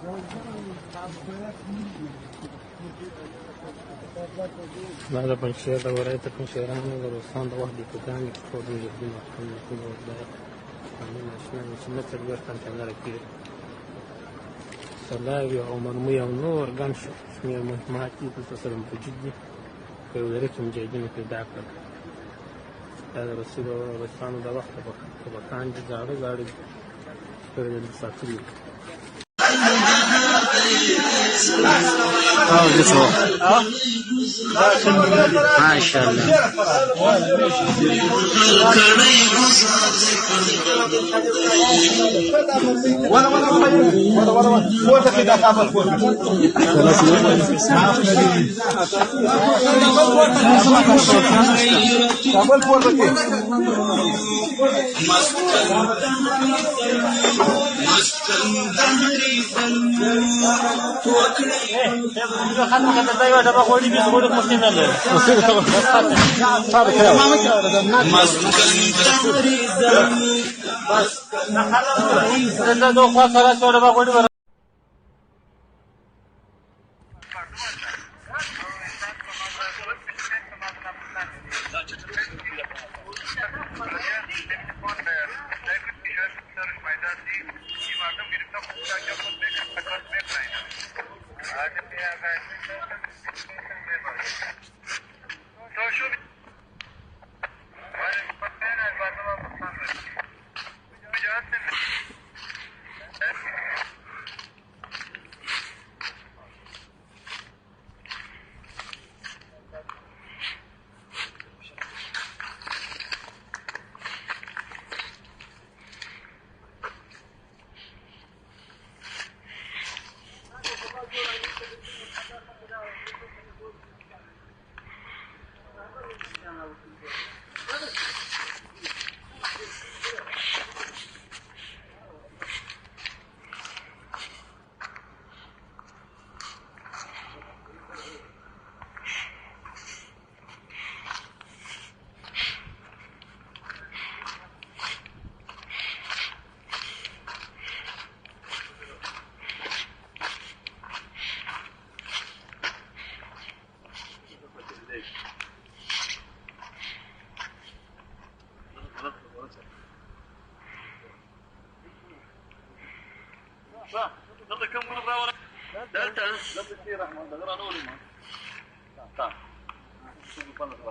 دا د پنجشېر د ولایت د پنجشېرانو د روسانو د وخت ډیپوګانې ټول مجاهدینو خپل ملکونه او دا قانون ماشینان چې نه 40 کانټینره کېږي، سلاوي او مرمۍ او نور ګڼ شمېر مهمات دي دلته سره موجود دي، په یو دره کې مجاهدینو پیدا کړل. دا د روسانو د وخت ټوپکان دي، زاړه زاړه دي، دلته ساتلي دي. ما شاء الله.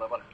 دلته.